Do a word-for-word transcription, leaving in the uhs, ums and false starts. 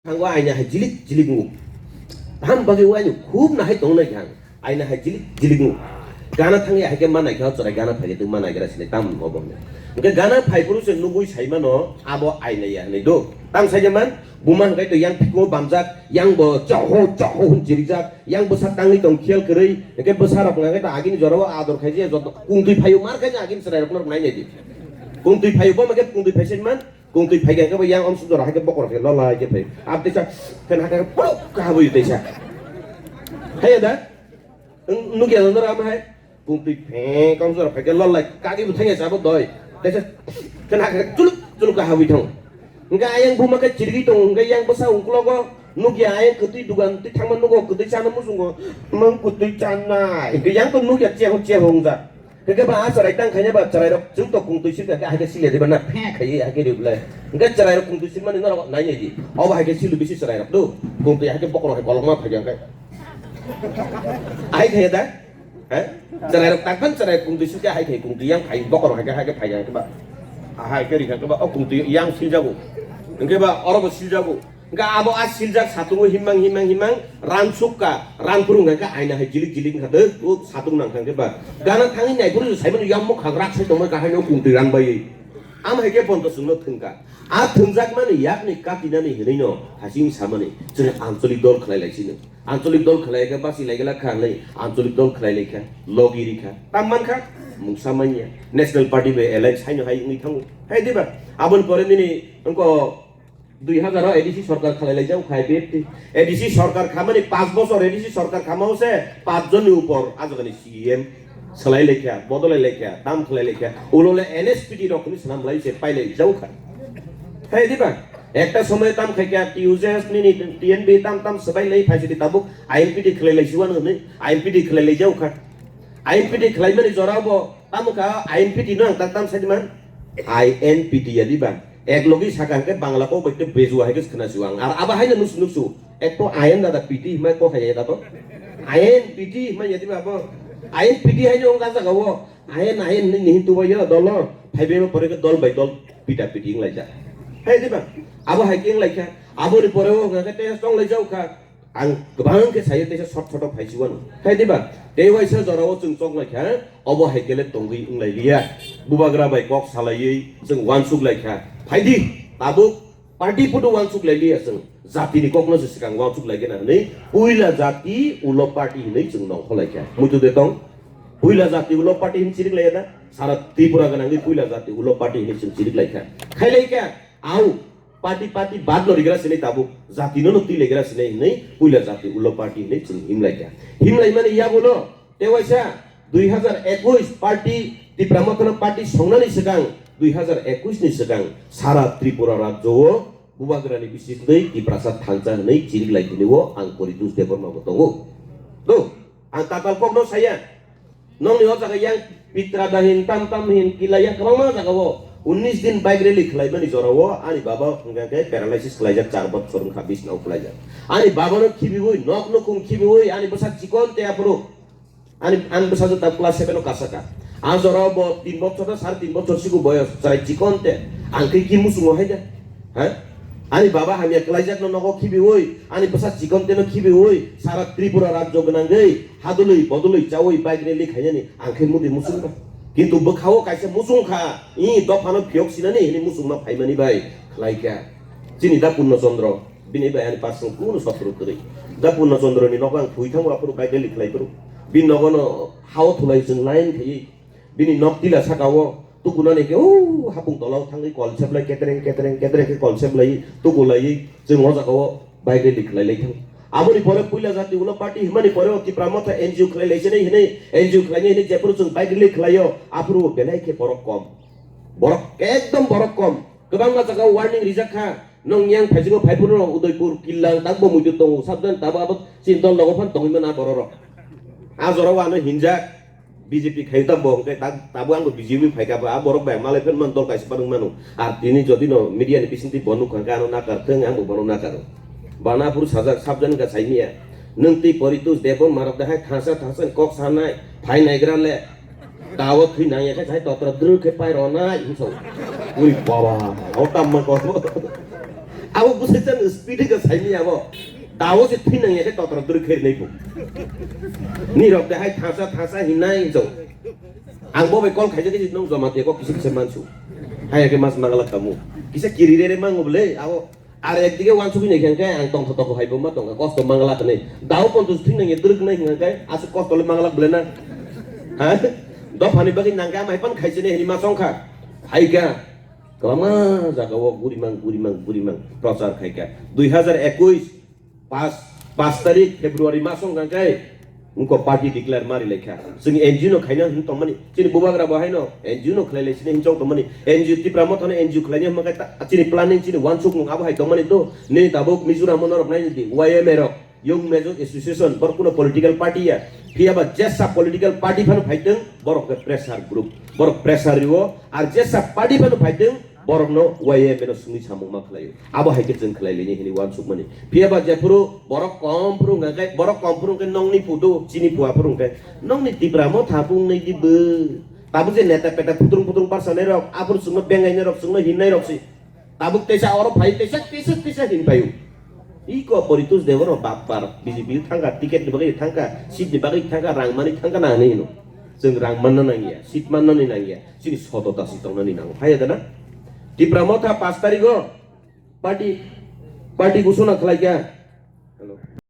Thango aina hai jilik jilik ngu. Ham bagwi wani khub na hai tong nai kha. Aina hai jilik jilik ngu. Gana thangya hai khe manai kha chwrai gana phai tong manai gra sini tam obo ne. Hwnkhe gana phai phuru se nugwi sai mano abo aina ya hinwi do. Tam sai man buma hwnkhe to yang phiko bamjak yang bo chaho chaho hun jirijak yang bwsa tangwi tong khel kwrwi. Hwnkhe bwsa rok hwnkhe to agini jorao ador khai je joto kungtwi phaio mar khai agini chwrai rok no nai nai di. Kungtwi phaio bo hwnkhe kungtwi phai sai man. Kungtwi phai khe bo yang omsuk jora hai khe bokhorok khe lola hai khe phai. Ab teisa khe na khe puluk kha bui teisa. Hai da? Nugya no ram hai. Kungtwi phe kong jora phai khe lola kagi bu thangya sabo doi. Teisa khe na khe chuluk chuluk kha bui thang. Hingke ayang buma khe chirigwi tongo hingke yang bwsa ungklogo nugya ayang kwtwi dugan twi thangma nugo kwtwi chana muchungo. Mang kwtwi chanai. Hingke yang to nugya chehung chehung ja. Hingke ba a chwrai tang khaina ba chwrairok chwng to kungtwi sirka khe haikhe silya diba na phi khaiwi haikhe riwlai. Hingke chwrairok kungtwi sirmani norok nai nai di. Obo haikhe silu bisi chwrairok do. Kungtwi haikhe bokhorok hai kolokma phaiya khe. Hai khaiya da? He? Chwrairok takpan chwrai kungtwi sirka hai khai kungtwi yang khai bokhorok haikhe haikhe phaiya khe ba. Haikhe rikha khe ba o kungtwi yang siljago. Hingke ba oro bo siljago. Hingke abo a siljak satungo himmang himmang himmang ran sukka ran phuru hingke aina hai jilik jilik hingkha de o satung nang hingke ba gana thangwi nai phuru saimano yang mukhang rak sai tongma kahai no kungtwi ran bai ama hai khe bonto sungno thwngka a thwngjak mani yakni katinani hinwi no hasing samani chwng ancholik dol khlai lai sino ancholik dol khlai khe basi lai gala kha hinwi ancholik dol khlai lai kha logi ri kha tam man kha mungsa manya national party bai alliance haino hai wngwi thango hai diba aboni pore nini wngko Dui hazar o A D C sorkar khalai lai jak kha I P F T. A D C sorkar khamani panch bochor A D C sorkar khamao se panch jonni upor ajagani C E M swlai lai kha, bodolai lai kha, tam khlai lai kha. Ulo le N S P T rok ni swnam lai se pai lai jak kha. Hai diba? Ekta somoy tam khai kha T U J S nini T N B tam tam swbai lai phai sidi tabuk I M P T khlai lai siwan hwnwi I M P T khlai lai jak kha. I M P T khlai mani jora bo tamo kha I M P T no ang tak tam sai man I N P T ya diba? Ek logi saka hwnkhe Bangla kok bai tei Beju hai khe khwna su ang. Ar abo haino nusu nusu. Ek to ayen dada P T himai kok hai dada to. Ayen P T himai yadi ba bo. Ayen P T haino wng jaga o. Ayen ayen ni ni hintu bai yo dolo. Phai bai pore khe dol bai dol pita piti wng lai ja. Hai diba? Abo hai khe wng lai kha. Abo ni pore o hwnkhe tei tong lai jau kha. Ang kwbang khe sayo teisa short short o phai si wano. Hai diba? Tei waisa jora o chwng chok lai kha, obo hai kele tongwi wng lai liya. Bubagra bai kok salaiwi chwng wansuk lai kha. Phai di, tabuk party photo wansuk lai liya chwng. Jati ni kok no se swkang wansuk lai khe na hwnwi puila jati ulo party hwnwi chwng nongkho lai kha. Muitu de tong? Puila jati ulo party hwnwi chirik lai na? Sara Tripura gwnangwi puila jati ulo party hwnwi chwng chirik lai kha. Khai lai kha, au. Party party bad no rigra sini tabuk jati no no twi legra sini hinwi puila jati ulo party hinwi chwng himlai kha. Himlai mani yabuno tewaisa dui hazar ekwis party Tipra Motha no party songnani swkang dui hazar ekwis ni swkang sara Tripura rajyo o Bubagrani bisingtwi Tiprasa thansa hinwi chirik lai tini o ang Poritos Debbarma bo tongo. Do. Ang tatal kokno saya. Nokni o jaga yang pitra dahin tam tam hin kilaya kwbangma jaga o unnis din bike rally khlaimani jora o ani baba hwnkha khe paralysis khlaijak char bochor wngkha bisna o khlaijak. Ani baba no khibiwi nok nukhung khibiwi ani bwsa chikon te aphuru ani ani bwsa jota class seven o kasaka. A jora o bo tin bochor na sare tin bochor siku boyos chwrai chikon te ang khe ki muchungo hai da. Ha? Ani baba hamya kwlaijakno nogo khibiwi, ani bwsa chikon teno khibiwi, sara Tripura rajyo gwnangwi, hadwlwi bodolwi chawi bike rally khainani ang khe mudi muchungkha. Kintu bwkhao kaisa muchungkha, i dophano phiyok sinani hini muchungma phaimani bai khlaikha. Chini da Purno Chandra, bini bai ani personal kunu sotro kwrwi. Da Purno Chandra ni nogo ang thwi thango aphuru bike rally khlai phuru. Bini nogono hao thulai chwng line khaiwi. Bini nok tila saka o tukunani khe, o hapung tola o thangwi kol seplai ketreng ketreng ketreng khe kol seplai tukulaiwi chwng o jaga o bike rally khlai lai thang. Aboni pore puila jati ulo party himani pore o Tipra Motha N G O khlai lai sinai hinwi N G O khlainai hinwi jephuru chwng bike rally khlaio aphuru belai khe borok kom. Borok ekdom borok kom. Kwbangma jaga o warning rijak kha. Nong yang phaisingo phai phuru rok Udaipur, Killang, tak bo muitu tongo, sabdan tabo abo chini dol logo phan tongwi mano borok rok. A jora o ano hinjak B J P khai ta bo hwnkhe tak tabo ang bo B J P phai kha ba, a borok bai malai phan man dol kaisa phan wng mano. Ar tini jodi no media ni bisingtwi bo nukha hwnkhe ano nakar thwng, ang bo bono nakaro. Bana phuru sajak sabdan ka saimiya. Nwng twi Poritos Debbarma rok dahai thangsa thangsa ni kok sanai, phai naigra le. Dawa thwi nang ya khe sai totra drw khe pai rw nai hinwi sao. Ui baba, o tam ma ko. Abo bwsai chan speed ka saimi abo. Dawo se thinang ya ke totra duri khair nai phu. Ni rok de hai thasa thasa hinai jo. Ang bo bai call khaijak ke nong joma te ko kisa kisa mansu. Hai ke mas mangala kamu. Kisa kiri re re mangu bole abo. Ar ek dige wan subi nai khe ang tong tong hai bo ma tong kosto mangala kane. Dawo pontus thinang ya duri nai hinga kai asu kosto le mangala bole na. Ha? Dophani bagwi nang ka mai pan khaijene hini ma song kha. Hai ka. Kwbangma jagao gurimang, gurimang, gurimang prochar khaikha. Dui hazar ekush, pas, pas tarik February maso hwnkha khe wngkha party declare mari laikha. Chwng N G O no khaina hwn tongmani, chini bubagra bo haino N G O no khlai lai sini hinchong tongmani. N G O Tipra Motha no N G O khlaina hwnkha khe ta-, chini planning, chini wansukmung abo hai tongmani to. Nini tabuk Mizoram o norok naini di, Y M A rok. Young Major Association, borok kuno political party ya. Phiya ba jesa political party phano phaiteng, borok ke pressure group. Borok pressure riwo, ar jesa party phano phaiteng, borok no Y M A no sungwi samung ma khlaio. Abo hai ke chwng khlai lini hini wansuk mani. Phiya ba jephuru borok kom phuru hwnkha khe, borok kom phuru hwnkhe nongni phu do, chini phu aphuru hwnkhe. Nongni Tipra Motha phung nai di bo. Tabuk je neta peta phutung phutung barsa nai rok, aphuru chwngno bengai nai rok, chwngno hin nai rok si. Tabuk teisa oro phai, teisa, teisa, teisa hin phaio. Iko Poritos Debbarma bapar, B J P thangkha, ticket ni bagwi thangkha, seat ni bagwi thangkha, rang mani thangkha na hinwi hino. Chwng rang manna nangya, seat manna ni nangya, chini sotota si tongna ni nango. Phai da na? Tipra Motha pas tarik o party, party ghosona khlai kha. Hello.